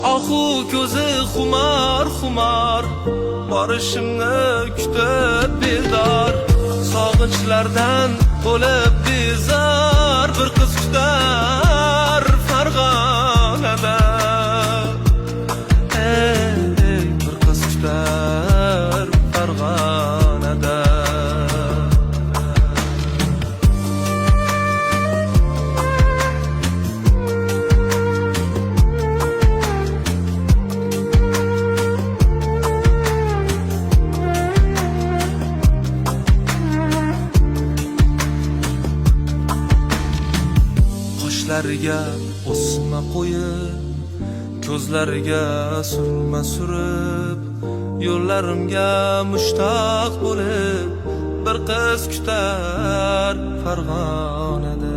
Ohu ko'zi xumor xumor, borishimni kutib bedor, sog'inchlardan to'lib bezor, bir qiz kutar Farg'onada. Ey, bir qiz kutar Farg'onada. Qoshlariga o'sma qo'yib, ko'zlariga surma surib, yo'llarimga mushtoq bo'lib, bir qiz kutar Farg'onada.